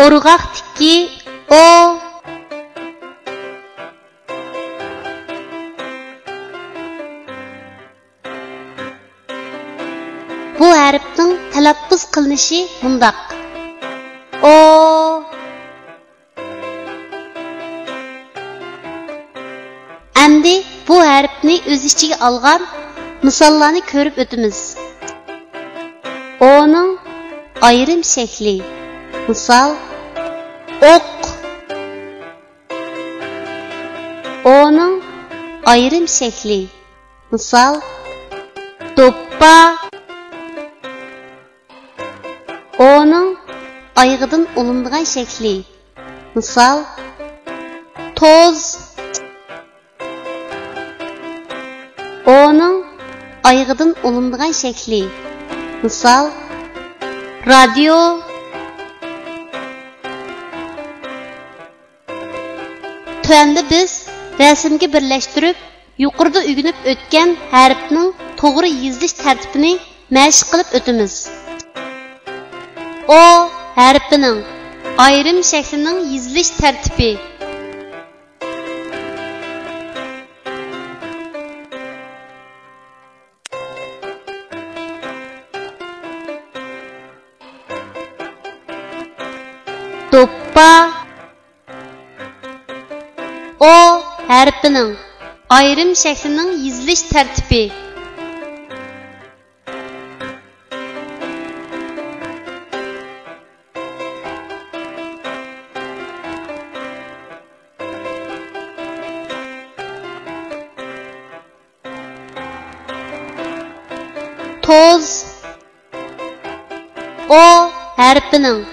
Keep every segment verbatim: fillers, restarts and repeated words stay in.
ئورغاقتىكى ئو. بۇ ھەرپنىڭ تەلەپپۇز قىلىنىشى مۇنداق: ئو. ئەمدى بۇ ھەرپنى ئۆز ئىچىگە ئالغان مىساللارنى كۆرۈپ ئۆتىمىز. ئونىڭ ئايرىم شەكلى. مىسال، ئوق. ئونىڭ ئايرىم شەكلى. مىسال، دوپپا. ئونىڭ ئايىغىدىن ئۇلىنىدىغان شەكلى. مىسال، توز. ئونىڭ ئايىغىدىن ئۇلىنىدىغان شەكلى. مىسال، رادىيو. تۆۋەندە بىز رەسىمگە بىرلەشتۈرۈپ، يۇقىرىدا ئۆگىنىپ ئۆتكەن ھەرپنىڭ توغرا يېزىلىش تەرتىپىنى مەشىق قىلىپ ئۆتىمىز. ئو ھەرپىنىڭ ئايرىم شەكلىنىڭ يېزىلىش تەرتىپى. دوپپا. ئو ھەرپىنىڭ ئايرىم شەكلىنىڭ يېزىلىش تەرتىپى. توز. ئو ھەرپىنىڭ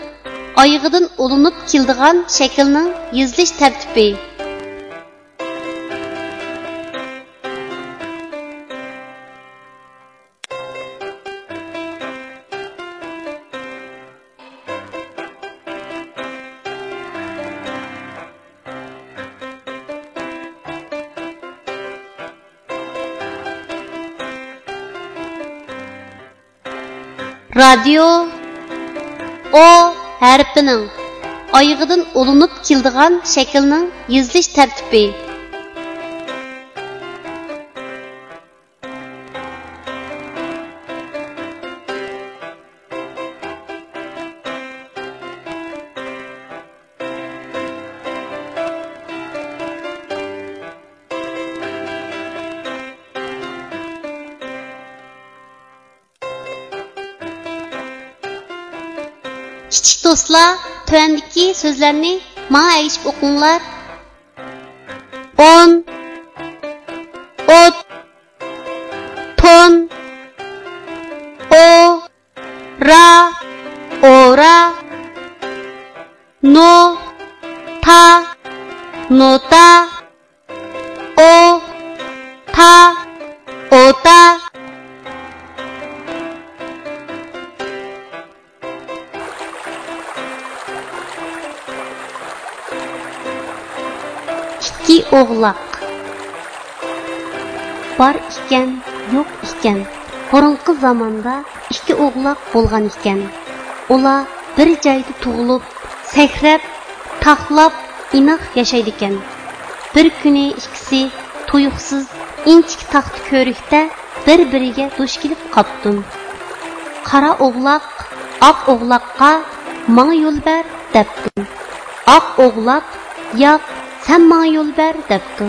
ئايىغىدىن ئۇلىنىپ كېلىدىغان شەكىلنىڭ يېزىلىش تەرتىپى. رادىيو. ئو ھەرپىنىڭ ئايىغىدىن ئۇلىنىپ كېلىدىغان شەكىلنىڭ يېزىلىش تەرتىپى. كىچىك دوستلار، تۆۋەندىكى سۆزلەرنى ماڭا ئەگىشىپ ئوقۇڭلار. ئون، ئوت، تون، ئو، را، ئورا، نو، تا، نوتا، ئو، تا، ئوتا. ئىككى ئوغلاق. بار ئىكەن، يوق ئىكەن. بۇرۇنقى زاماندا ئىككى ئوغلاق بولغان ئىكەن. ئۇلار بىر جايدا تۇغۇلۇپ، سەكرەپ، تاقلاپ، ئىناق ياشايدىكەن. بىر كۈنى ئىككىسى تۇيۇقسىز ئىنچىكە تاختا كۆۋرۈكتە بىر-بىرىگە دۇچ كېلىپ قاپتۇ. قارا ئوغلاق ئاق ئوغلاققا «ماڭا يول بەر» دەپتۇ. ئاق ئوغلاق «ياق، سەن ماڭا يول بەر» دەپتۇ.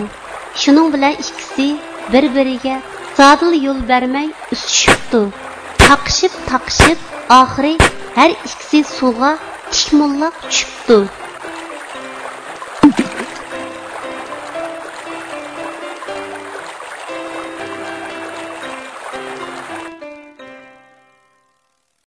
شۇنىڭ بىلەن ئىككىسى بىر-بىرىگە زادىلا يول بەرمەي ئۈستۈشۈپتۇ. تاقىشىپ-تاقىشىپ، ئاخىرى ھەر ئىككىسى سۇغا تىك موللاق چۈشۈپتۇ.